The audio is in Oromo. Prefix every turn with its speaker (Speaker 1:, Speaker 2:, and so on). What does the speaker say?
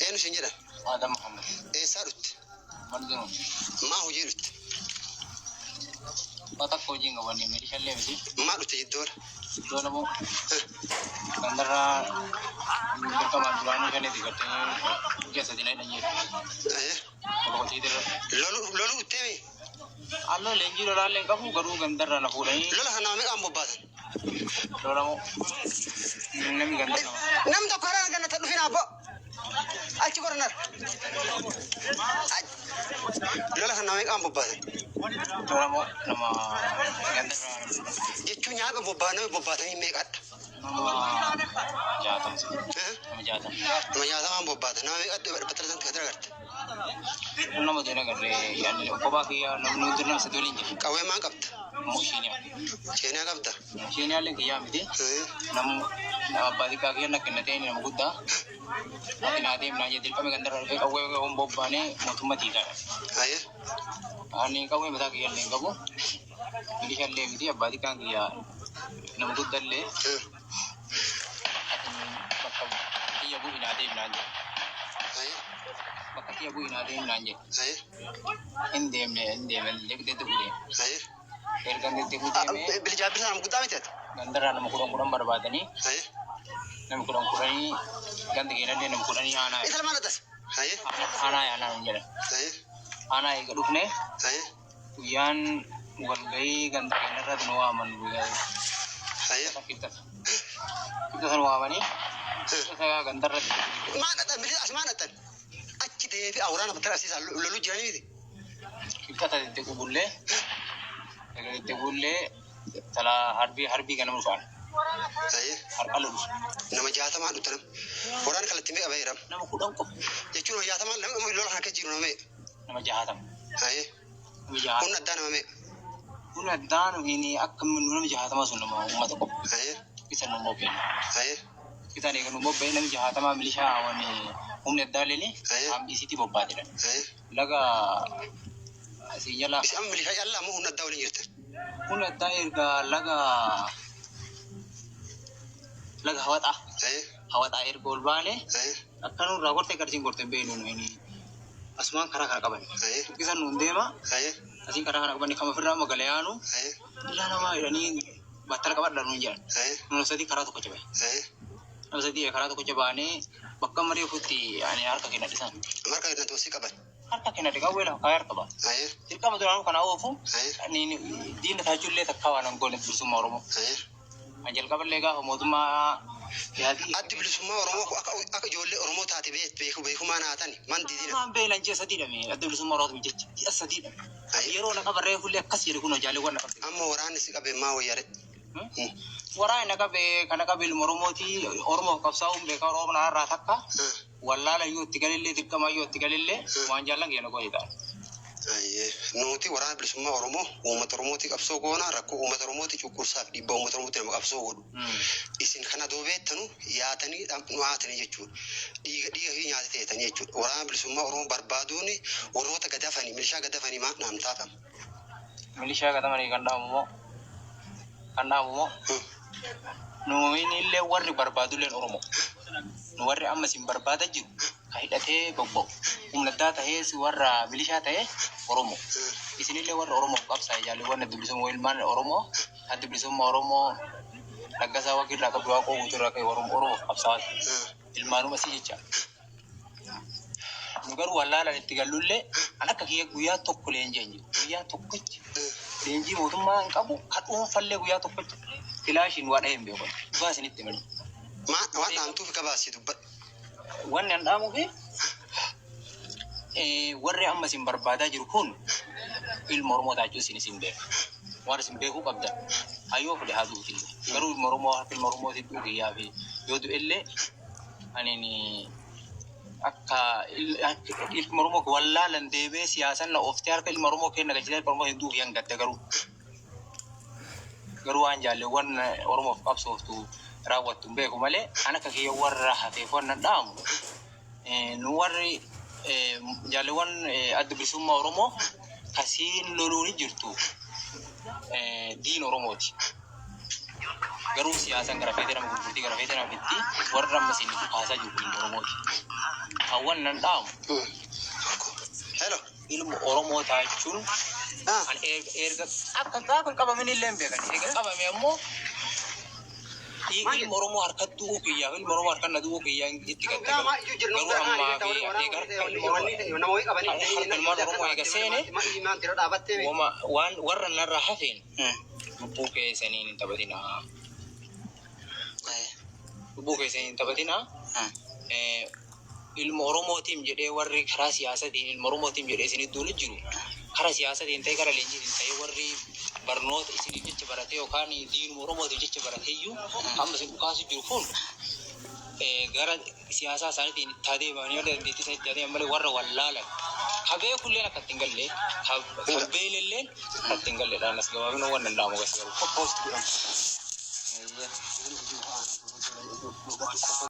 Speaker 1: Eenyu siin jedhan?
Speaker 2: Adam Muhammad.
Speaker 1: Eessaa dhufte?
Speaker 2: Marginuu.
Speaker 1: Maa hojii dhufte?
Speaker 2: Waa takka hojii hin qabanne meeshaalee miti.
Speaker 1: Maa dhufte jiddoora?
Speaker 2: Iddoo namoo gandarraa dirqamaan duraanuu shaneeti gartee ji'a sadii na hidhan jedhu. Boqotii irra.
Speaker 1: Loluu dhuftee mi?
Speaker 2: Alloo leenjii lolaallee hin qabu garuu gandarraa na fuudhanii
Speaker 1: Lola kana nama meeqaan bobbaatan?
Speaker 2: lolamoo namni ganda nama.
Speaker 1: Nam tokko haraan gannata dhufin abbo. Achi goranar. Lola kana nama meeqaan bobbaatan?
Speaker 2: Lolamoo nama gandarraa
Speaker 1: Jechuun nyaata bobbaa nama bobbaatanii meeqadha?
Speaker 2: Nama 60. Nama 60.
Speaker 1: Nama 60n bobbaatan. Nama meeqadha battala sanatti kan agarte?
Speaker 2: Nama deena garree yaadne kophaa kiyyaa namni hundi nama sadii waliin jira.
Speaker 1: Qawwee maan qabda?
Speaker 2: Immoo Sheeniyaa.
Speaker 1: Sheeniyaa qabda?
Speaker 2: Sheeniyaallee kiyyaa miti. Namu nama abbaa xiqqaa kiyya na kennatee nama guddaa. Ati naa deemnaa jedhe dirqama gandarraa dhufee qawwee hoon bobbaanee mootummaa tiikaadha.
Speaker 1: Aye.
Speaker 2: Ani qawwee mataa kiyya illee hin qabu. Milishaallee miti abbaa xiqqaan kiyya nama guddallee ati bakka kiyya bu'i naa deemnaa jedhe.
Speaker 1: Aye.
Speaker 2: Bakka kiyya bu'i naa deemnaa jedhe.
Speaker 1: Aye.
Speaker 2: Hin deemne hin deemne deddeebi'u deeme.
Speaker 1: Aye.
Speaker 2: Erga deddeebi'u deemee
Speaker 1: Bilijaabbisa nama guddaa miti ati?
Speaker 2: Gandarraa nama 10 10 barbaadanii
Speaker 1: Aye.
Speaker 2: nama 10 10 ganda keenyallee nama 10 aanaa
Speaker 1: Isa lamaan addas. Aye.
Speaker 2: Aanaa aanaa hin jedhan.
Speaker 1: Aye.
Speaker 2: Aanaa eega dhufne
Speaker 1: Aye.
Speaker 2: guyyaan walgahii ganda keenyarratti nu waaman guyyaa
Speaker 1: Aye.
Speaker 2: kibxata. Kibxata nu waamanii kibxata gandarratti
Speaker 1: Maan dhaqan bilisa as maan dhaqan? Achi deebi'a waraana battala asiisaa loluu jiranii miti.
Speaker 2: Kibxata deddeequu bullee eega deddeequu bullee tala harbii harbii ganama dhufan.
Speaker 1: Aye.
Speaker 2: Har'a lolu.
Speaker 1: Nama 60 dhufte nama. Waraana kallattii meeqa ba'eera?
Speaker 2: Nama 10 qofa.
Speaker 1: Jechuun nama 60 nama lola kana keessa jiru nama meeqa?
Speaker 2: Nama 60.
Speaker 1: Aye.
Speaker 2: Nama 60.
Speaker 1: Humna addaa nama meeqa?
Speaker 2: Humna addaa nuyi akka nama 60 sun nama uummata qofa.
Speaker 1: Aye.
Speaker 2: Isa nu bobba'e.
Speaker 1: Aye.
Speaker 2: Isaan eega nu bobba'e namni 60 milishaa waan humni addaa leeni hambisiitii bobbaatedha.
Speaker 1: Aye.
Speaker 2: Laga asii jala.
Speaker 1: Isin amma milishaa callaa moo humna addaa waliin jirtan?
Speaker 2: Humni addaa erga laga laga hawaxaa.
Speaker 1: Aye.
Speaker 2: Hawaxaa erga ol baane
Speaker 1: Aye.
Speaker 2: akka nurraa gortee garsiin gortee beenu nuyi asumaan karaa kana qaban.
Speaker 1: Aye.
Speaker 2: Isa nuun deema
Speaker 1: Aye.
Speaker 2: asiin karaa kana qaban kan ofirraa magala yaanu
Speaker 1: Aye.
Speaker 2: illaa namaa jedhanii battala qabadha nuun jedhan.
Speaker 1: Aye.
Speaker 2: Nama sadii karaa tokko cabe.
Speaker 1: Aye.
Speaker 2: Nama sadii karaa tokko cabaanee bakka marii ofitti ani harka kenna dhisan.
Speaker 1: Marka kenna toosii qaban.
Speaker 2: Harka kenna dhiqaa weela kaayee harka ba'a.
Speaker 1: Aye.
Speaker 2: Dirqama duraanuu kana oofu
Speaker 1: Aye.
Speaker 2: ani diina taachuullee takka waan hin goone bilisummaa Oromoo.
Speaker 1: Aye.
Speaker 2: An jalqaballee gaafa mootummaa yaadii.
Speaker 1: Addi bilisummaa Oromoo kun akka akka ijoollee Oromoo taate beeku beekumaa naa tani man didina.
Speaker 2: Maan beelan ji'a sadii dhame adda bilisummaa Oromoo jecha ji'a sadii dhame. Yeroo na qabarree hullee akkas jedhe kun jaalewwan na qabde.
Speaker 1: Amma waraanni si qabe maa wayyare?
Speaker 2: Waraanni na qabe kana qabe ilma Oromooti Oromoof qabsaa'uun beekaa Oromoo na irraa takka wallaala yoo itti galillee dirqama yoo itti galillee waan jaallan keenya godhe ta'a.
Speaker 1: Nuti waraana bilisummaa Oromoo uummata Oromooti qabsoo goona rakkoo uummata Oromooti cunqursaa fi dhiibbaa uummata Oromooti nama qabsoo godhu. Isin kana doobeettanu yaatanii nu haatanii jechuudha. Dhiiga dhiiga fi nyaata ta'etanii jechuudha. Waraana bilisummaa Oromoo barbaaduun warroota gadafanii milishaa gadafanii maa naamtaafama.
Speaker 2: Milishaa gatamanii kan dhaamu moo kan dhaamu moo nuyin illee warri barbaadulleen Oromoo. Nu warri amma isin barbaada jiru kan hidhatee bobba'u humna addaa ta'ee warra milishaa ta'ee Oromoo. Isinillee warra Oromoof qabsaa'e jaalewwan adda bilisummaa ilmaan Oromoo adda bilisummaa Oromoo Laggasaa Waaqii irraa qabdu Waaqoo guutuu irraa ka'e Oromoof qabsaa'aa ilmaanuma si jecha. Nu garuu wallaalaan itti gallullee an akka kiyya guyyaa tokko leenjii hin jiru. Guyyaa tokkichi leenjii mootummaa hin qabu kan dhuunfallee guyyaa tokkichi kilaashiin waa dhahee hin beeku. Dhugaa isinitti himani.
Speaker 1: Waan dhaamtuuf gabaasii dubbadhu.
Speaker 2: Wanni an dhaamuuf warri amma isin barbaadaa jiru kun ilma Oromoo taachuu isin isin beeka. Waan isin beekuu qabdan hayyoo fedhe haa du'uuti. Garuu ilma Oromoo harka ilma Oromootiin du'u kiyyaa fi yoo du'ellee ani akka ilma Oromoo wallaalan deemee siyaasan na ooftee harka ilma Oromoo kenna galchitee ilma Oromoo hin du'u kiyyaan gadda garuu. Garuu waan jaalleewwan Oromoof qabsooftu raawwattu hin beeku malee an akka kiyya warra hafeef waan nan dhaamu nu warri jaalleewwan adda bilisummaa Oromoo kasiin loluun jirtu diin Oromooti. Garuu siyaasaan gara feetee nama gurgurtii gara feetee nama fitti warra amma isin kaasaa jiru kun Oromooti. Hawwan nan dhaamu.
Speaker 1: Hello.
Speaker 2: Ilmu Oromoo taachuun kan erga akka gaafa hin qabamin illee hin beekan. Erga qabame ammoo ilma Oromoo harkatti du'uu kiyyaaf ilma Oromoo harka na du'uu kiyyaa itti gatte garuu ammaa fi eega harka ilma harka ilmaan Oromoo eega seene waan warra narraa hafeen lubbuu keessaniin hin taphatinaa. Lubbuu keessaniin hin taphatinaa. Ilma Oromootiin jedhee warri karaa siyaasatiin ilma Oromootiin jedhee isinitti duulu jiru karaa siyaasatiin ta'e karaa leenjiitiin ta'e warri barnoota isiniif jecha barate yookaan diinuma Oromootiif jecha barate iyyuu amma isin dhukaasu jiru kun gara siyaasaa isaaniitiin itti adeemanii warra dandeettii isaanii itti adeeman malee warra wallaalan ka beekulleen akka ittiin galle ka beelelleen akka ittiin galledhaan as gabaabinoo waan danda'amu gas garuu.
Speaker 1: Post godhamu.